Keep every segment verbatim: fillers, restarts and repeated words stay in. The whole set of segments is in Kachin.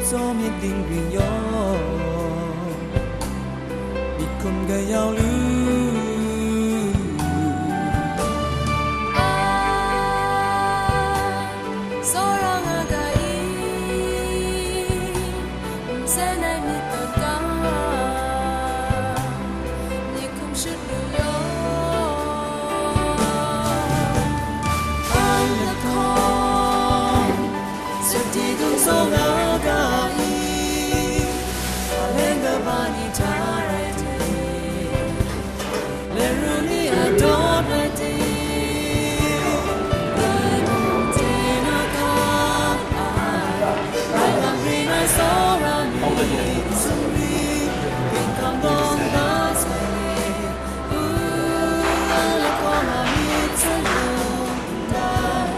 Tsaw myit dingring yawng, myit hkum kayau lu. Ai, Tsawra nga ga i, nsen ai myit hkum ga, myit hkum shut lu yawng. Ai lahkawng, Sati dum tsaw nga ga i, a leng kaba ni hta rai hte, le ru ni a dawt rai hte, rai mung hte na ga ai, rai lam rin ai tsawra ni, sumri, ginhkam dawng da sai, u, a lahkawng a myit sa yung ndai.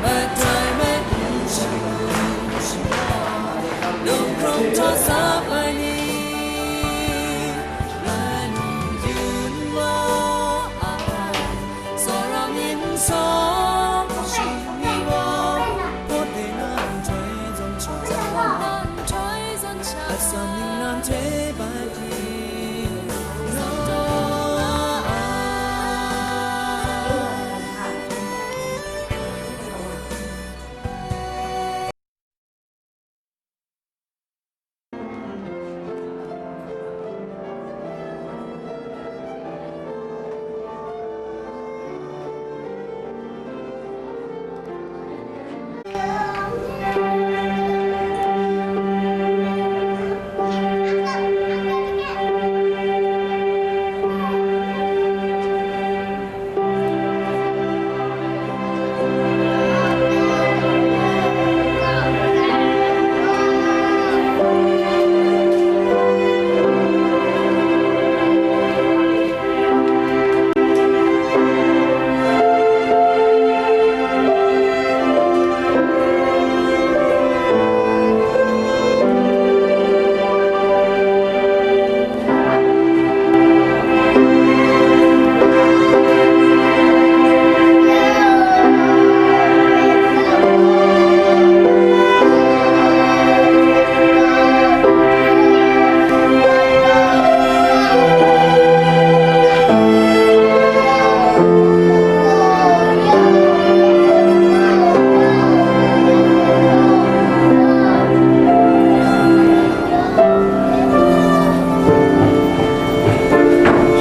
Matai mat n shu shu, lung hkrung htaw sap ai ni, lai mung yun law ai, tsawra myit n sawng shi ni wa, pawt de na nhtoi zawn sha, zawn sha, asan ning nan hte bai hpyi law ai.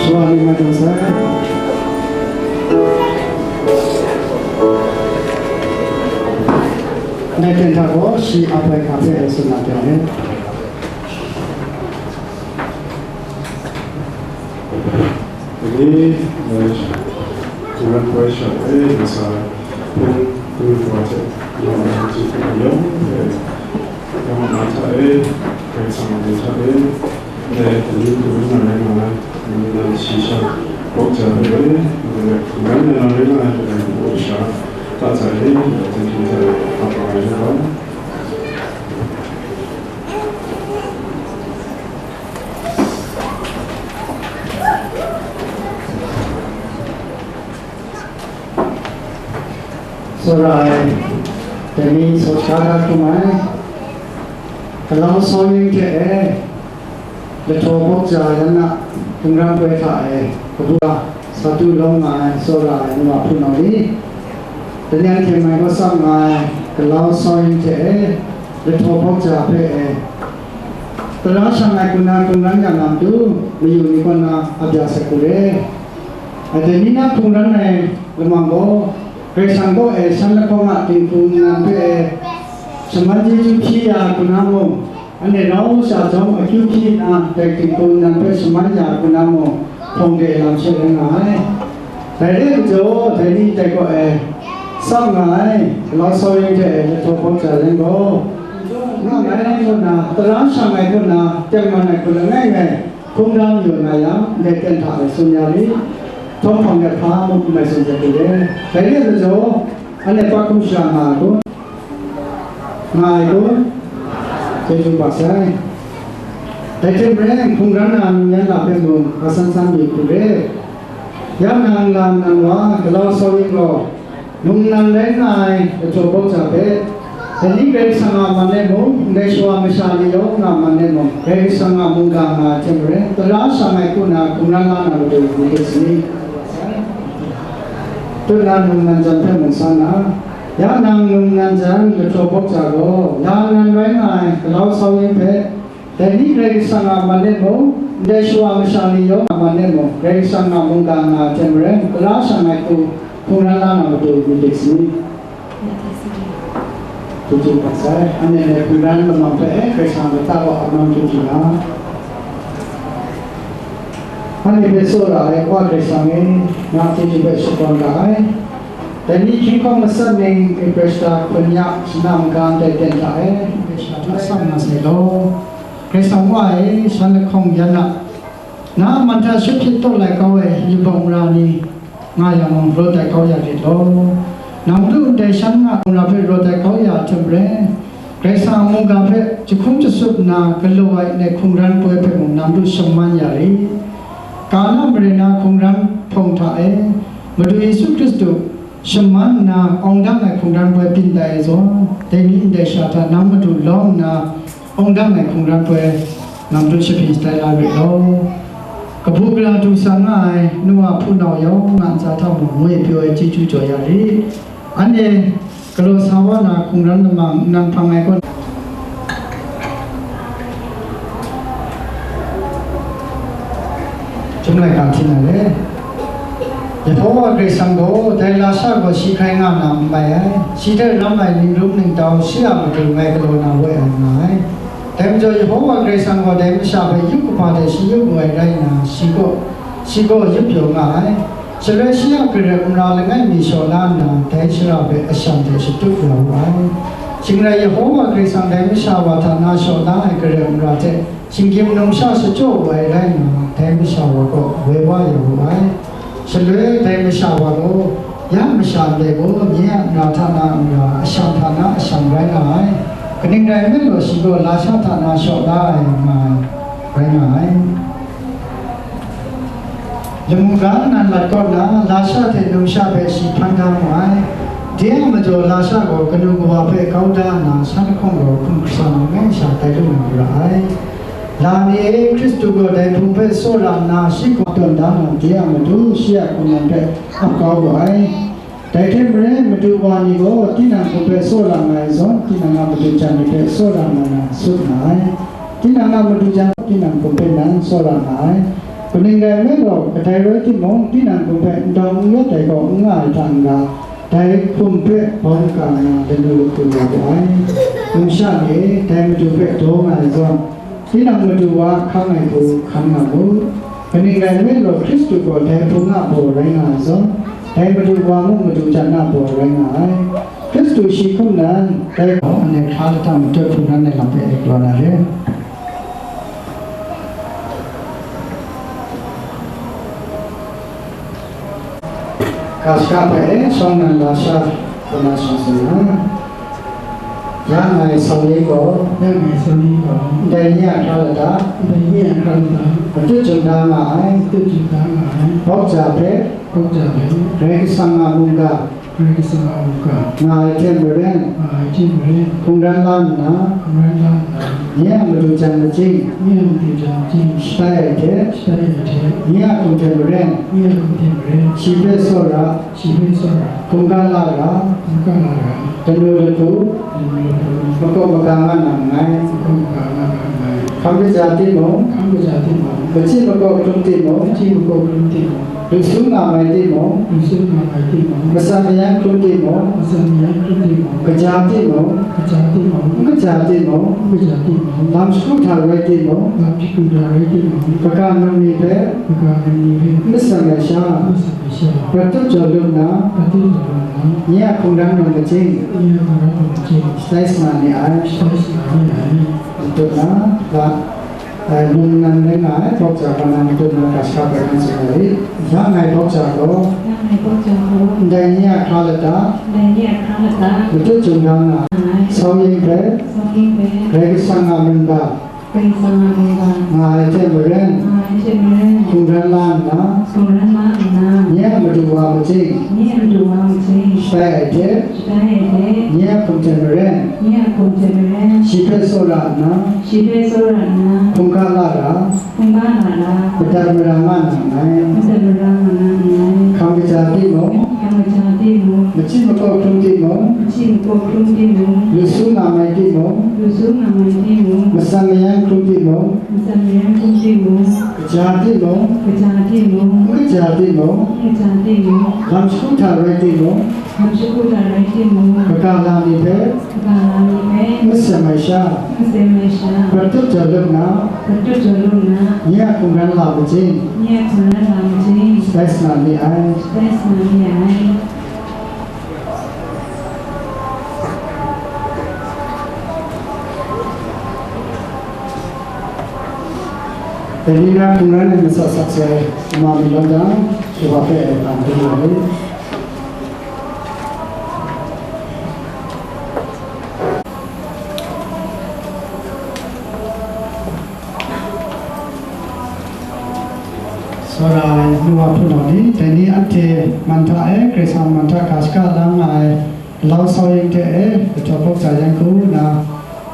Shawa ni mai tawn sai. Ndai ten hta gaw shi a bai hka hpe tsun na pyaw ai. Dai ni, eh, Hkungran poi sha e, kasa hpung hpung wa hte, yawng hte hpung yawng e, yawng na hta e, Karai Kasang a mying hta e, dai ni hpung na rai nga ai, ni na shi sha bawk ja ai e, dai ni hpung na rai nga ai, dai ni hpung sha ta za e, dai ni hpung hta e, hpa ai e. Tsawra ai, dai ni sawt sha da hkrum ai, Galau Sawing hte e, lahtaw bawk ja yan na, hkungran poi hta e, kabu a, sa tu lawm nga ai, tsawra ai, nu a hpunau ni, dai ni hte mai kau sap nga ai, Galau Sawing hte e, lahtaw bawk ja hpe e, tara shang ai hku na hkungran ya na matu, mayu ni kaw na a bya sai hku re. Dai ni na hkungran ai lamang gaw, Karai Kasang kaw e shan lahkawng a dinghpung nnan hpe e, shaman chyeju hpyi ya hku na mung, anhte rau sha jawm akyu hpyi nna, dai dinghpung nnan hpe shaman ya hku na mung, hpawng de lam she rai nga ai. Dai re ai majaw, dai ni dai kaw e, tsap nga ai, Galau Sawing hte e lahtaw bawk ja yang gaw, nga ai hku na, tara shang ai hku na, tengman ai hku langai ngai, hkungran yu na yang, ndai ten hta e tsun ya rit, htawng hpang de hpa mung n mai tsun jat rit e. Dai re ai majaw, anhte pa hkum shara nga ai kun? Nga ai kun? Chyeju kaba sai. Dai hte maren, hkungran na num yan la hpe mung, hka san san mi hku re. Ya nang nlang nang wa, Galau Sawing gaw, num nnan rai nga ai lahtaw bawk ja hpe, dai ni Karai Kasang a man e mung, Dai shawa masha ni yawng nga man let mung, Karai Kasang a mungga nga ai hte maren, tara shang ai hku na hkungran la na matu myit dai saw ni. Tut na num nan jan hpe mung san na, ya nang num nan jan lahtaw bawk ja gaw, la nan rai nga ai galau sau yin hpe, dai ni Karai Kasang a man let mung, ndai shawa masha ni yawng a man let mung, Karai Kasang a mungga nga ai hte maren, tara shang ai hku hkungran la na matu myit dai saw ni. Tutu mat sai, anhte hkungran lamang hpe, eh, Karai Kasang lata kaw a man tutu nga. Anhte hpe tsawra ai Wa Karai Kasang e, na hte hte hpe shakawn ra ai. Dai ni hkying hkawng matsat ning Epreshta hkun ya, shana maga ndai ten hta e, Epreshta hta sam nga sai law. Karai Kasang Wa e, shan lahkawng yan a, na a man hta shut hpyit taw lai kau ai yubak mara ni nga yang mung, rawt ai kau ya rit law. Nang madu ndai shan nga mara hpe rawt ai kau ya hte maren, Karai Kasang a mungga hpe jahkum jasup nna galaw ai ndai hkungran poi hpe mung nang madu shaman ya rit. Kana mare na hkungran hpawng hta e, Madu Yesu Hkristu shaman nna awng dang ai hkungran poi byin tai ai zawn, dai ni ndai sha hta nang madu lawm nna awng dang ai hkungran poi nang madu shapring shatai la rit law. Kabu gara du sa nga ai nu a hpunau yawng nga ntsa hta mung ngoi pyaw ai chyeju jaw ya rit. Anhte galaw sa wa na hkungran lamang nnan hpang ai kaw. Chyum laika hti na le. Yehowa Karai Kasang gaw dai lasha gaw shi hkrai nga na n mai ai, shi hte ram ai ningrum ningtau shi a matu ngai galaw na woi ai nga ai. Dai majaw Yehowa Karai Kasang gaw dai masha hpe yup kaba hte shi yup wu ai rai nna, shi gaw, shi gaw yup pyaw nga ai. Shaloi shi a garep mara langai mi shaw la nna, dai shara hpe ashan hte shatup ya wu ai. Shing rai Yehowa Karai Kasang dai masha wa hta na shaw la ai garep mara hte, shinggyim numsha shachyaw wu ai rai nna, dai masha wa kaw woi wa ya wu ai. Shaloi dai masha wa gaw, ya masha ndai gaw, nye a na hta na mara, ashan hta na ashan rai nga ai. Kaning rai nme law, shi gaw lasha hta na shaw la ai nga ai, rai nga ai. Lamu ga nnan lat kaw nna, lasha hte numsha hpe shi hpan da mu ai. De a majaw, lasha gaw kanu kawa hpe kau da nna, shan lahkawng gaw hkum hkra na langai sha tai lu na mara ai. La ni e, Hkristu gaw dai Hpung hpe tsawra nna shi gaw tawn da na de a matu, shi a hkungran hpe ap kau wu ai. Dai hte maren, madu wa ni gaw tinang hkum hpe tsawra nga ai zawn, tinang a madu jan ni hpe tsawra nga na sut nga ai. Tinang a madu jan, tinang hkum hpe nan tsawra nga ai. Kaning rai nme law, kadai rai timung, tinang hkum hpe ndau n yawt ai gaw n nga ai hta n-ga, dai hkum hpe bau n-ga nna lanu lahku ya wu ai. Numsha ni e, dai madu hpe daw nga ai zawn, tinang madu wa hkang ai hku hkan nga mu. Kaning rai nme law, Hkristu gaw dai Hpung a baw rai nga ai zawn, dai madu wa mung madu jan a baw rai nga ai. Hkristu shi hkum nan, dai gaw anhte hkra lata matut hpung nan ai lam hpe galaw na re. Ga shaka hpe e, shawng nnan lasha hkuna shawng tsun na, ya ngai sau ni gaw, ya ngai sau ni gaw, ndai ni a hkra lata, ndai ni a hkra lata, matut jum da nga ai, matut jum da nga ai, bawk ja hpe, bawk ja hpe, Karai Kasang a mungga, Karai Kasang a mungga, nga ai hte maren, nga ai hte maren, hkungran la nna, hkungran la nna, nye a madu jan majing, nye a madu jan majing, shatai ai hte, shatai ai hte, nye a hkum hte maren, nye a hkum hte maren, shi hpe tsawra, shi hpe tsawra, hkungga la ra, hkungga la ra, kanu lahku, kanu lahku, makawp maga nga na nngai, makawp maga nga na nngai, hkam kaja timung, hkam kaja timung, machyi makawp hkrum timung, machyi makawp hkrum timung, lu su nga mai timung, lu su nga mai timung, matsan mayan hkrum timung, matsan mayan hkrum timung, kaja timung, kaja timung, n kaja timung, n kaja timung, lam shagu hta rai timung, lam shagu hta rai timung, kaga num ni hpe, kaga num ni hpe, n matsan ai sha, n matsan ai sha, rat tup jaw lu nna, rat tup jaw lu nna, nye a hkungran num majing, nye a hkungran num majing, shatai sa na ni ai, shatai sa na ni ai. N tut na, la, ai, num nan rai nga ai, bawk ja hkra na matut na ga shaka bai nang tsun ai. Ya ngai bawk ja gaw, ya ngai bawk ja gaw, ndai ni a hkra lata, ndai ni a hkra lata, matut jum da nga ai, sau yin hpe, sau yin hpe, Karai Kasang a mungga, Karai Kasang a mungga, nga ai hte maren, nga ai hte maren, hkungran la nna, hkungran la nna, nye a madu wa majing, nye a madu wa majing, Shatai ai hte, shatai ai hte, nye a hkum hte maren, nye a hkum hte maren, shi hpe tsawra nna, shi hpe tsawra nna, hkungga la ra, hkungga la ra, madat mara nga na nngai. Madat mara nga na nngai. Hkam kaja timung, hkam kaja timung, machyi makaw hkrum timung, machyi makaw hkrum timung, lu su nga mai timung, lu su nga mai timung, matsan mayan hkrum timung, matsan mayan hkrum timung, kaja timung, kaja timung, n kaja timung, n kaja timung, lam shagu hta rai timung, lam shagu hta rai timung, kaga la ni hpe, kaga la ni hpe, n masem ai sha, n masem ai sha, prat tup jaw lup nna, prat tup jaw lup nna, nye a hkungran la majing, nye a hkungran la majing, shatai sa na ni ai. Shatai sa na ni ai. Dai ni na hkungran ai masat sakse ai ama mi lawm jang, Shiwa hpe ai hkam hkrum nga ai. Tsawra ai nu wa hpunau ni, dai ni anhte man hta e, Karai Kasang man hta ga shaka la nga ai, Lau Sau Ying hte e, kahtawk bawk ja yang hku nna,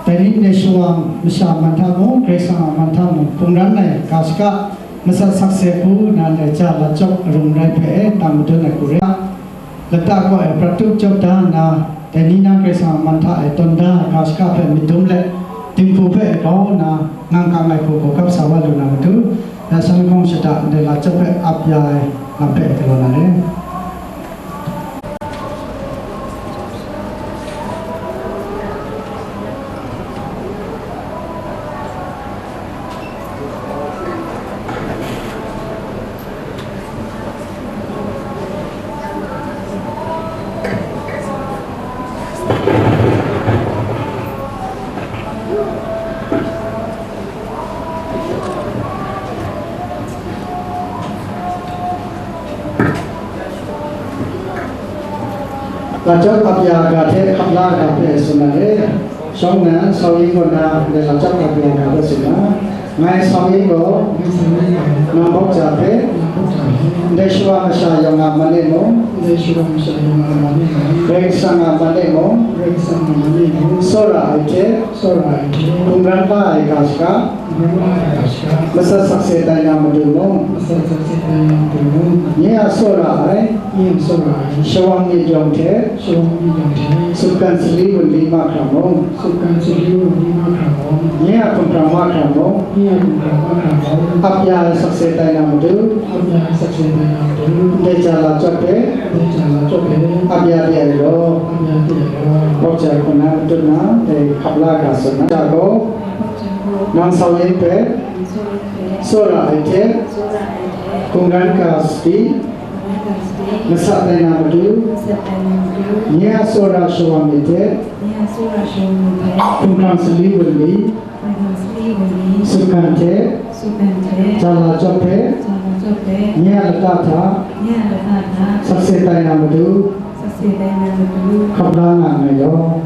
dai ni ndai shawang masha man hta mung, Karai Kasang a man hta mung, hkungran ai ga shaka, masat sakse hku nna, ndai ja lat chyawp arung rai hpe e, tang madun ai hku rai. Lata kaw ai prat tup chyawp da nna, dai ni na Karai Kasang a man hta e tawn da ai ga shaka hpe myit dum let, dinghku hpe grau nna, ngang kang ai hku hkap sa wa lu na matu, ya san lahkawng shada ndai lat chyawp hpe ap ya ai lam hpe galaw na re. Lat chyawp ap ya ga hte hkap la ga hpe tsun na re. Shawng nnan, Sau Ying kaw na ndai lat chyawp ap ya ga hpe tsun na, ngai Sau Ying gaw, nang bawk ja hpe, ndai shawa masha yawng a man e mung, Karai Kasang a man e mung, tsawra ai hte, hkungran la ai ga shaka, masat sakse tai na matu mung, nye a tsawra ai, shawang myit yawng hte, sutgan sali wunli mahkra mung, nye a hkumhkrang mahkra mung, ap ya ai sakse tai na matu, ndai ja lat chyawp hpe, ap ya de ai law, bawk ja hku na matut na, dai hkap la ga tsun na, ja gaw, nang Sau Ying hpe, tsawra ai hte, hkungran ga sadi, masat tai na matu, nye a tsawra shawang myit hte, hkumhkrang sali wunli, sutgan hte, ja lat chyawp hpe, nye a lata hta, sakse tai na matu, hkap la nga nngai law.